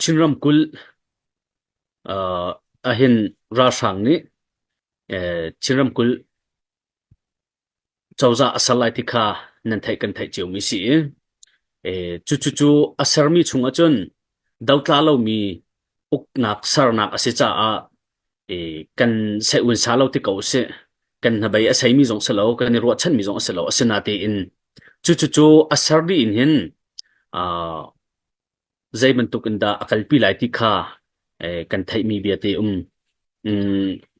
Chin ramkulh ahhin ralhrang nih Chin ramkulh cozah a ser lai ti kha nan theih kan theih ciomi si i cucu a sermi chung ahcun dotla lomi uknak sernak a si caah kan seh-un sa lo ti ko usih. Kan hnabei a seimi zong si lo, kan i ruahchanmi zong a si lo. Asinain cucu a ser dih in hin zei bantuk in dah a kalpi lai ti kha kan theihmi vialte um.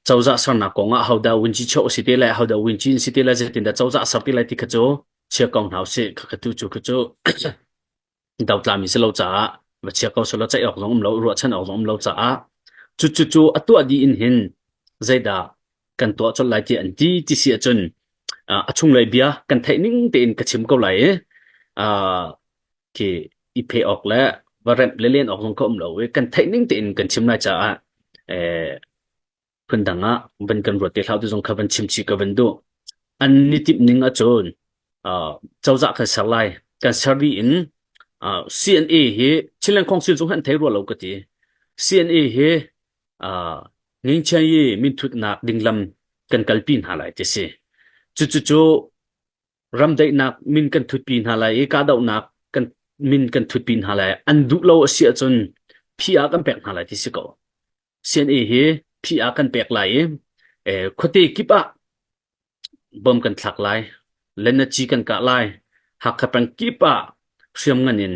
Cozah sernak kong ah hodah winci chuah si te lai, hodah winci in si te lai, zeitindah cozah a ser te lai ti kha cu chia ko hna usih. Khakha tu cu kha cu dotlami si lo caah va chia ko selaw ceih awk zong um lo, ruahchan awk zong um lo caah cu cu cu a tuah dih in hin zeidah kan tuah colh lai ti an ti ti si ahcun a chunglei bia kan theih ning tein ka chim ko lai i khi i phe awk le va remh le len awk zong ka um lo i kan theih ning tein kan chim lai caah phundang ah van kan ruat te hlah tu zong kha van chim chih ka van duh. An ni timh ning ahcun cozah kan ser lai. Kan ser dih in CNA hi Chinland Council zong hi an thei rua lo ka ti. CNA hi Ngingchian i minthutnak ding lam kan kalpi hna lai ti si. Cucucu ramdaihnak min kan thutpi hna lai i kahdohnak kan min kan thutpi hna lai. An duh lo a si ahcun PR kan pek hna lai ti si ko. CNA hi PR kan pek lai i khuate kip ah bom kan thlak lai, lenaci kan kah lai, Hakha peng kip ah hriamngan in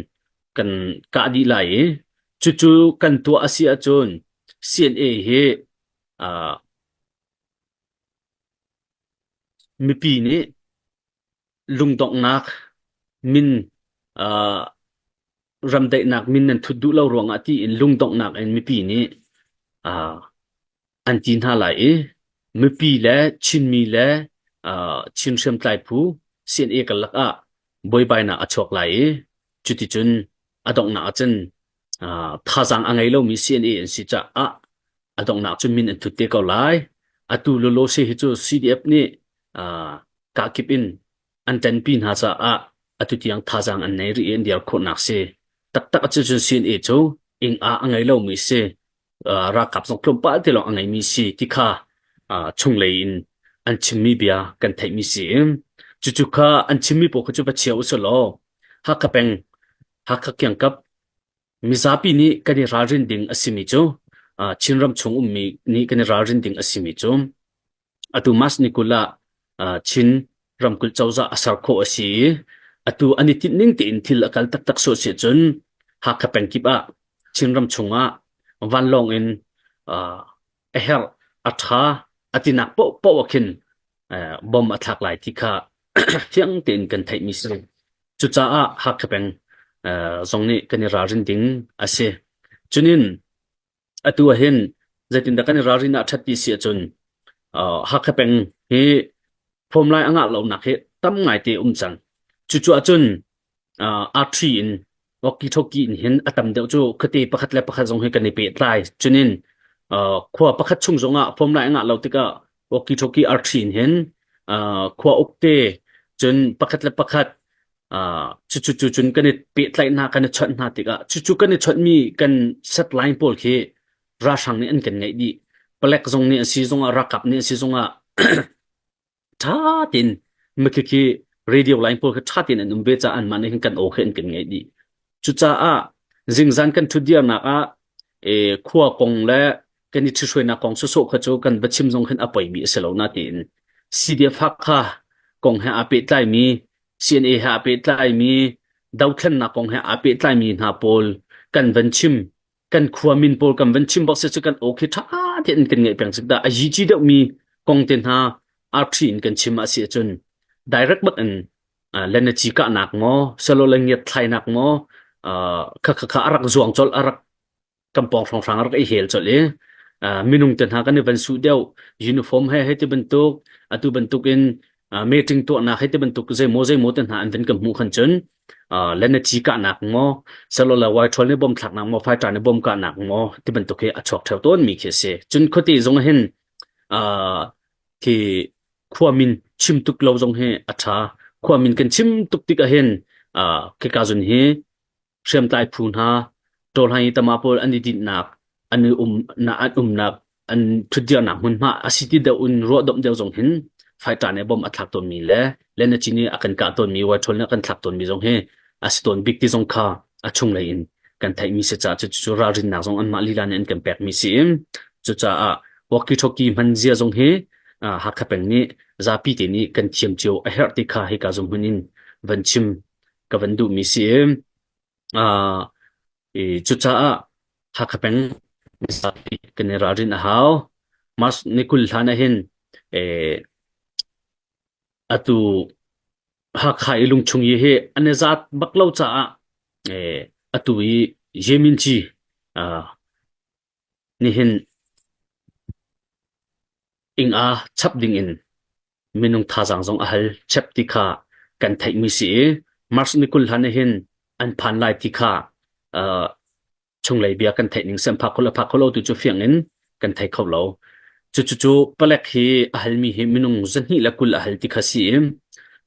kan kah dih lai i cucu kan tuah a si ahcun CNA hi uh, mipi nih lungdonghnak min uh, ramdaihnak min nan thut duh lo ruangah tiin lungdonghnak in mipi nih uh, an ti hna lai i mipi le Chinmi le uh, Chin hriamtlai phu CNA karlak ah buaibainak a chuak lai i cuticun a donghnak ahcun uh, thazaang a ngei lomi CNA an si caah a donghnak cun min an thut te ko lai. Atu lolo se hi cu CDF nih uh, kahkip in an ṭanpi hna caah atu tiang thazaang an nei rih i an dir khawhnak si. Taktak ah cun CNA cu ing ah a ngei lomi si. Uh, ralkap zong tlawmpal te lawng a ngeimi si ti kha uh, chunglei in an chimmi bia kan theihmi si. Cucu kha an chimmi pawl kha cu va chia usih law Hakha peng Hakha kiangkap Mizapi nih kan i ralrin ding a simi cu Chinram chung ummi nih kan i ralrin ding a simi cu atu March ni 20 ah Chin ramkulh cozah a ser khawh a si i atu an i tinh ning tein thil a kal taktak sawh si cun Hakha pengkip ah Chinram chungah vanlawng in a herh a ṭha a tinak paohpaoh ah khin bom a thlak lai ti kha fiang tein kan theihmi si. Cucaah Hakha peng zong nih kan i ralrin ding a si. Cunin atu ah hin zeitindah kan i ralrin ah ṭhat ti si ahcun Hakha peng hi phomlai a ngah lonak hi tam ngaite um cang. Cucu ahcun arṭhi in walkie-talkie in hin a tam deuh cu khuate pakhat le pakhat zong hi kan i pehtlai. Cunin khua pakhat chung zongah phomlai a ngah lo tikah walkie-talkie arṭhi in hin khua ukte cun pakhat le pakhat cucu cu cun kan i pehtlaih hna kan i chawnh hna tikah cucu kan i chawnhmi kan set line pawl khi ralhrang nih an kan ngeih dih. Palek zong nih an si zongah ralkap nih an si zongah ṭha tein mikhi khi radio line pawl kha ṭha tein an um ve caah anmah nih hin kan aw khi an kan ngaih dih. Cucaah zingzan kan ṭhutdirnak ah e, khua kong le kan i ṭhithruainak kong sawsawh kha cu kan va chim zong khin a poimi a si lo na tiin CDF Hakha kong he aa pehtlaimi CNA he aa pehtlaimi dothlennak kong he aa pehtlaimi hna pawl kan van chim kan khua min pawl kan van chim bak se cu kan aw khi ṭha tein kan ngaih peng cik dah a yici deuhmi kong te hna arṭhi in kan chim a si ahcun direct bak in lenaci kahnak maw selo le ngiat thlainak maw kha kha kha a rak zuang colh a rak kan pawng hrawnghrang a rak i hel colh i minung te hna kan i van suh deuh uniform he hei ti bantuk atu bantuk in meeting tuahnak hei ti bantuk zeimaw zeimaw te hna an van kan hmuh khan cun lenaci kahnak maw selo le waiṭhawl nih bom thlaknak maw fighter nih bom kahnak maw ti bantuk hi a chuak ṭheo tawn mi khi a si cun khuate zong hin khi khuamin chim tuk lo zong hi a ṭha khuamin kan chim tuk tik ah hin khika zun hi hriamtlai phu hna. Tawhlangi tama pawl an i dinhnak an i um na an umnak an ṭhutdirnak hmunhma a si ti deuh in ruahdomh deuh zong hin fighter nih bomb a thlak tawnmi le Lenaci nih a kan kah tawnmi Whitehall nih a kan thlak tawnmi zong hi a si tawn bik ti zong kha a chunglei in kan theihmi si caah cucu ralrinnak zong anmah lila nih an kan pekmi si in cucaah walkie-talkie hman zia zong hi Hakha peng nih zapi te nih kan thiam cio a herh ti kha hika zung hmun in van chim ka van duhmi si i cucaah Hakha peng mizapi kan i ralrin a hau. March ni 20 hlan ah hin atu Hakha i lungchung i hi an i zat bak lo caah atu i Yeminci nihin ing ah chap ding in minung thazaang zong a hal chep ti kha kan theihmi si i March ni 20 hlan ah hin an phan lai ti kha uh, chunglei bia kan theih ning sem phak kho lo phak kho lo tu cu fiang in kan thei kho lo. Cu cu cu palek hi a halmi hi minung 220 a hal ti kha si i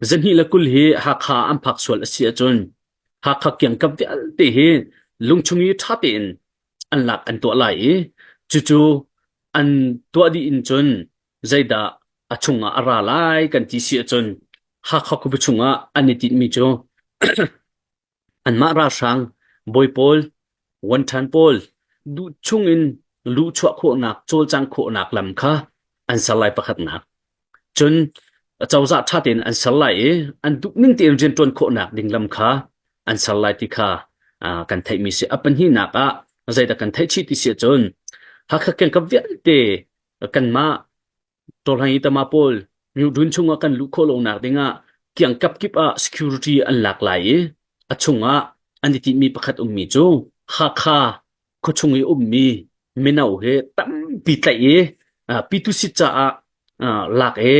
220 hi Hakha an phak sual a si ahcun Hakha kiangkap vialte hi lungchung i ṭha tein an lak an tuah lai i cucu an tuah dih in cun zeidah a chungah a ra lai kan ti si ahcun Hakha khuapi chungah an i tinhmi cu anmah ralhrang bawi pawl wanṭhan pawl duh chungin luhchuah khawhnak cawlcangh khawhnak lam kha an ser lai pakhatnak. Cun cozah ṭha tein an ser lai i an duh ning tein rianṭuan khawhnak ding lam kha an ser lai ti kha kan theihmi si. A pahnihnak ah zeidah kan theih chih ti si ahcun Hakha kengkap vialte kanmah Tawhlangi tama pawl Myudun chungah kan luh khawh lonak dingah kiangkap kip ah security an lak lai i a chungah an i tinhmi pakhat ummi cu Hakha khuachung i ummi mino hi tampi tlaih i Pitusit caah lak i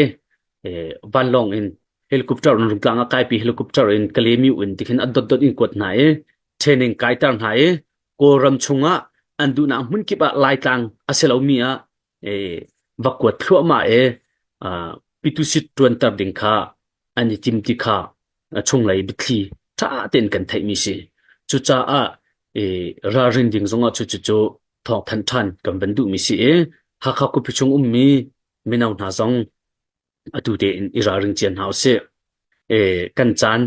vanlawng in helicopter in Rungtlang ah kaipi helicopter in Kalaymyo in tikhin a dotdot in kuat hna i training kaiter hna i Kawlram chungah an duhnak hmun kip ah Laitlang a si lomi ah va kuat thluahmah i Pitusit ṭuanter ding kha an i tim ti kha chunglei biathli ṭha tein kan theihmi si. Cucaah i ralrin ding zongah cu cucu thawngthanh ṭhan kan van duhmi si i Hakha khuapi chung ummi mino hna zong atu tein i ralring cia hna usih. E, kan caan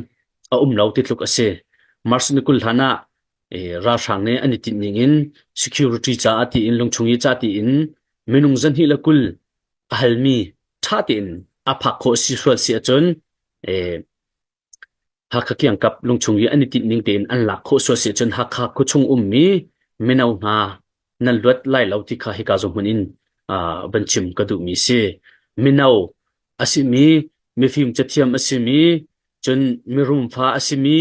a um lo ti tluk a si. March ni 20 hlan ah e, ralhrang nih an i tinh ning in security caah tiin lungchung i ca tiin minung 220 a halmi ṭha tein a phak khawh si sual si ahcun e, Hakha kiangkap lungchung i an i tinh ning tein an lak khawh sual si ahcun Hakha khuachung ummi mino hna nan luat lai lo ti kha hika zawn hmun in uh, van chim ka duhmi si. Mino a simi, mifim cathiam a simi, cun mirum fa a simi,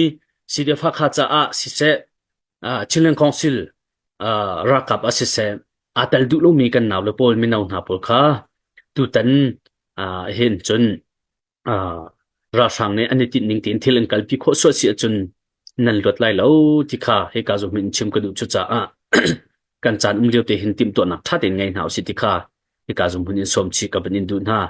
CDF Hakha caah siseh, uh, Chinland Council uh, ralkap a siseh, aa tel duh lomi kan nau le pawl mino hna pawl kha tutan uh, hin cun ralhrang nih an i tinh ning tein thil an kalpi khawh sual si ahcun nan luat lai lo ti kha hika zong in chim ka duh cucaah kan caan um lio te hin timhtuahnak ṭha tein ngei hna usih ti kha hika zong hun in sawm chih ka van in duh hna.